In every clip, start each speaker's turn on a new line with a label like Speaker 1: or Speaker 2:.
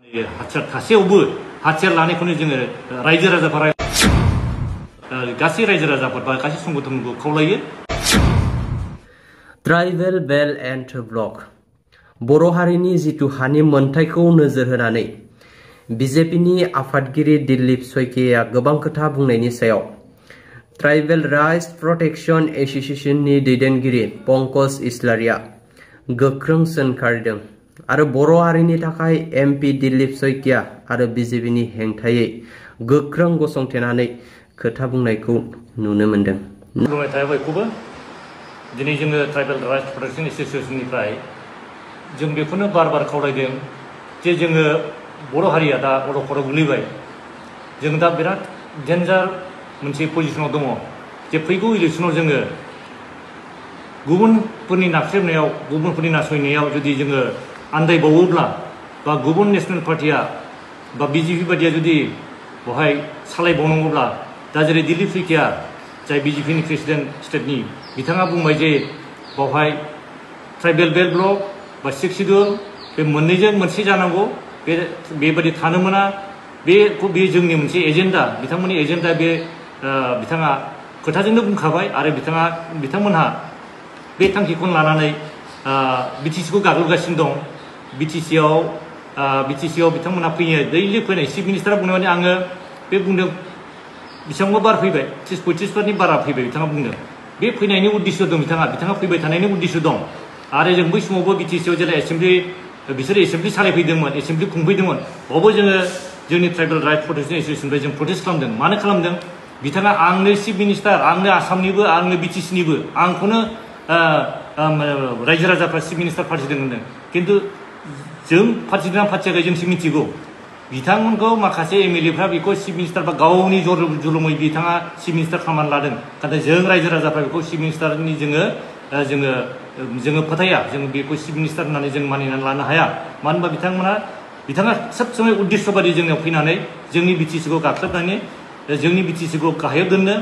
Speaker 1: हाथियार थासेयावबो हाथियार लानायखौनो जोङो रायजो राजाफोरा गासै रायजो राजाफोर बा गासै संगठनखौ खावलायो।
Speaker 2: ट्राइबेल बेल्ट एन्ड ब्लक बर' हारिनि जितु हानि मोनथायखौ नोजोर होनानै बिजेपिनि आफादगिरि दिलीप सयकेया गोबां खोथा बुंनायनि सायाव ट्राइबेल राइट्स प्रटेक्शन एसोसिएशननि दैदेनगिरि पंकज इस्लारिया गोख्रों सोंखारिदों आरो बर' हारिनि थाखाय एमपि दिलीप सयकेया आरो बिजेपिनि हेंथायै गोख्रों गसंथेनानै खोथा बुंनायखौ नुनो मोनदों।
Speaker 1: दिनै जोङो ट्राइबेल राइट्स प्रटेक्शन एसोसिएशननिफ्राय जों बेखौनो बार बार खावलायदों जे जोङो बर' हारिया दा अलखदाव गोलैबाय। जों दा बिराद डेन्जार मोनसे पजिशनाव दङ जे फैगौ इलेक्शनाव जोङो गुबुनफोरनि नाख्रेबनायाव गुबुनफोरनि नासयनायाव जुदि जोङो आन्दायबावोब्ला बा गुबुन नेशनेल पार्टिया बा बिजेपि बायदिया जुदि बेवहाय सालायबावनांगौब्ला दा जेरै दिलीप सयकेया जाय बिजेपिनि प्रेसिडेन्ट स्टेटनि बिथाङा बुंबाय जे बेवहाय ट्राइबेल बेल्ट ब्लक बा 6 शिड्युल बे मोननैजों मोनसे जानांगौ बेबायदि थानो मोना बे जोंनि मोनसे एजेन्डा बिथांमोननि एजेन्डा बे बिथाङा खोथाजोंनो बुंखाबाय आरो बिथांमोनहा बे थांखिखौनो लानानै बिटिसिखौ गाग्लोबगासिनो दं। बिटिसिआव बिथांमोनहा फैयो दैलि फैनाय चिफ मिनिस्टारा बुंनाय माने आङो बे बुंदों बेसेबांबा बार फैबाय 30-35 बारनि बारा फैबाय बिथाङा बुंदों बे फैनायनि उद्देश्य दं बिथाङा फैबाय थानायनि उद्देश्य दं आरो जों बै समावबो बिटिसिआव जेला बिसोरो एसेम्ब्लि सालायफैदोंमोन एसेम्ब्लि खुंफैदोंमोन बावबो जोङो जोंनि ट्राइबेल राइट्स प्रटेक्शन एसोसिएशननिफ्राय जों प्रटेस्ट खालामदों। मानो खालामदों बिथाङा आंनो चिफ मिनिस्टार आंनो आसामनिबो आंनो बिटिसिनिबो आंखौनो रायजो राजाफ्रा चिफ मिनिस्टार फाथिदों होनदों खिन्थु जों फाथिदों फाथियाखै जोंसो मिथिगौ बिथांमोनखौ माखासे एमएलएफ्रा बेखौ चिफ मिनिस्टार बा गावनि जुलुमै बिथाङा चिफ मिनिस्टार खालामनानै लादों नाथाय जों रायजो राजाफ्रा बेखौ चिफ मिनिस्टारनि जोङो फोथाया जों बेखौ चिफ मिनिस्टार होननानै जों मानिनानै लानो हाया। मानो होनबा बिथाङा सब समय उद्देश्य बादि जोंनियाव फैनानै जोंनि बिटिसिखौ गाख्लोबनानै जोंनि बिटिसिखौ गाहायाव दोननो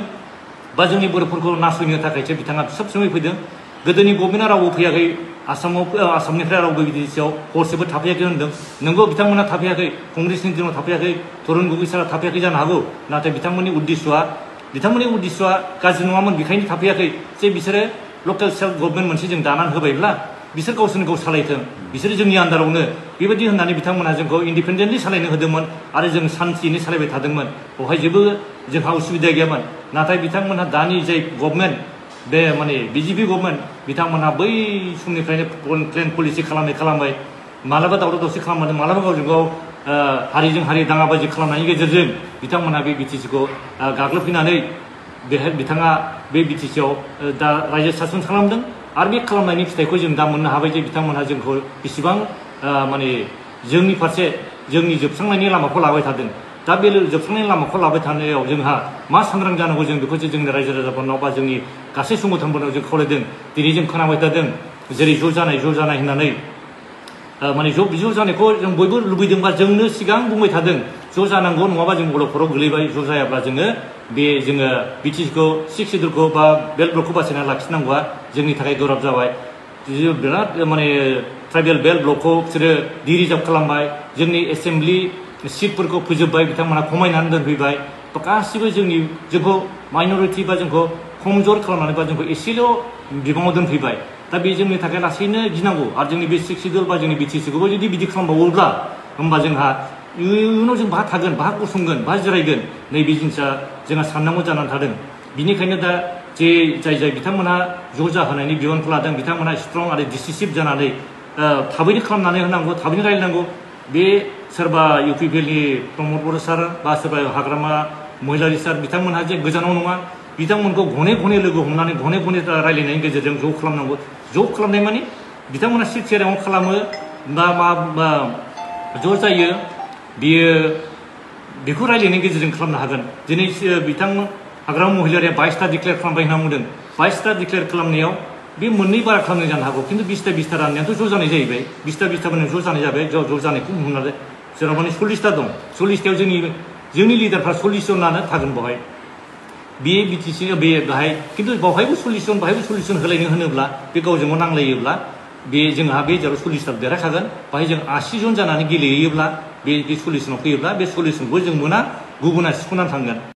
Speaker 1: बा जोंनि बर'फोरखौ नासयनो थाखायसो बिथाङा सब समय फैदों। गोदोनि गभर्नमेन्टआ रावबो फैयाखै आसामनिफ्राय रावबो बिटिसिआव हरसेबो थाफैयाखै होनदों नोंगौ बिथांमोना थाफैयाखै कंग्रेसनि दिनाव थाफैयाखै तरुन गगৈ सारा थाफैयाखै जानो हागौ नाथाय बिथांमोननि उद्देश्यआ गाज्रि नङामोन बेखायनो थाफैयाखै जे बिसोरो लकेल सेल्फ गभर्नमेन्ट मोनसे जों दानानै होबायब्ला बिसोर गावसोरनो गाव सालायथों बिसोरो जोंनि आन्दारावनो बेबायदि होननानै बिथांमोनहा जोंखौ इन्डिपेन्डेन्टलि सालायनो होदोंमोन आरो जों सान्थियैनो सालायबाय थादोंमोन बेवहाय जेबो जोंहा उसुबिदा गैयामोन। नाथाय बिथांमोनहा दानि जाय गभर्नमेन्ट बे माने बिजेपि गभर्नमेन्ट बिथांमोनहा बै समनिफ्रायनो प्लेन पलिसि खालामबाय मालाबा दावराव दावसि खालामदों मालाबा गावजों गाव हारिजों हारि दाङाबाजि खालामनायनि गेजेरजों बिथांमोनहा बे बिटिसिखौ गाग्लोबफैनानै बेहाय बिथाङा बे बिटिसिआव दा रायजो सासन खालामदों आरो बे खालामनायनि फिथाइखौ जों दा मोननो हाबाय जे बिथांमोनहा जोंखौ बेसेबां माने जोंनि फारसे जोंनि जोबस्रांनायनि लामाखौ लाबाय थादों। दा बे जोबस्रांनायनि लामाखौ लाबाय थानायाव जोंहा मा सांग्रां जानांगौ जों बेखौसो जोंनि रायजो राजाफोरनाव बा जोंनि गासै संगठनफोरनाव जों खावलायदों। दिनै जों खोनाबाय थादों जेरै ज' जानाय होननानै माने ज' जानायखौ जों बयबो लुबैदोंबा जोंनो सिगां बुंबाय थादों ज' जानांगौ नङाबा जों अलखदाव गोलैबाय ज' जायाब्ला जोङो बिटिसिखौ 6 शिड्युलखौ बा बेल्ट ब्लकखौ बासायना लाखिनांगौआ जोंनि थाखाय गोब्राब जाबाय। बिराद माने ट्राइबेल बेल्ट ब्लकखौ बिसोरो डिरिजार्भ खालामबाय जोंनि एसेम्ब्लि सिटफोरखौ फोजोबबाय बिथांमोना खमायनानै दोनफैबाय गासिबो जोंखौ माइनरिटि बा जोंखौ खमजर खालामनानै बा जोंखौ एसेल' बिबाङाव दोनफैबाय। दा बे जोंनि थाखाय लासैनो गिनांगौ आरो जोंनि बे 6 शिड्युल बा जोंनि बिटिसिखौबो जुदि बिदि खालामबावोब्ला होमबा जोंहा इयुनाव जों बाहा थागोन बाहा गसंगोन बाहा जिरायगोन नैबे जिनिसा जोंहा साननांगौ जानानै थादों। बिनिखायनो दा जाय बिथांमोनहा ज' जाहोनायनि बिबानखौ लादों बिथांमोनहा स्ट्रं आरो डिसिसिभ जानानै थाबैनो खालामनानै होनांगौ थाबैनो रायलायनांगौ। बे सोरबा इउपिपिएलनि प्रमद बर' सार बा सोरबा हाग्रामा महिलारि सार बिथांमोनहा जे गोजानाव नङा बिथांमोनखौ घने लोगो हमनानै घने रायलायनायनि गेजेरजों ज' खालामनांगौ। ज' खालामनाय माने बिथांमोना सिट सेराव खालामो बा ज' जायो बेखौ रायलायनायनि गेजेरजों खालामनो हागोन। दिनै बिथांमोन हाग्रामा महिलारिया 22टा डिक्लेयार खालामबाय होनना बुंदों 22टा डिक्लेयार खालामनायाव बे मोननै बारा खालामनाय जानो हागौ खिन्थु 20टा राननायाथ' ज' जानाय जाहैबाय 20टा माने ज' जानाय जाबाय ज' जानायखौ हमनानै जेराव माने 40टा दं 40टायाव जोंनि लिडारफ्रा 40 जनानो थागोन बेवहाय बे बिटिसि बेहाय खिन्थु बेवहायबो 40 जन बेहायबो 40 जन होलायनो होनोब्ला बे गावजों गाव नांलायोब्ला बे जोंहा बे जेराव सल्युसनाव देरहाखागोन बाहाय जों 80 जन जानानै गेलेयोब्ला बे सल्युसनाव फैयोब्ला बे सल्युसनखौ जों मोना गुबुना सिख'नानै थांगोन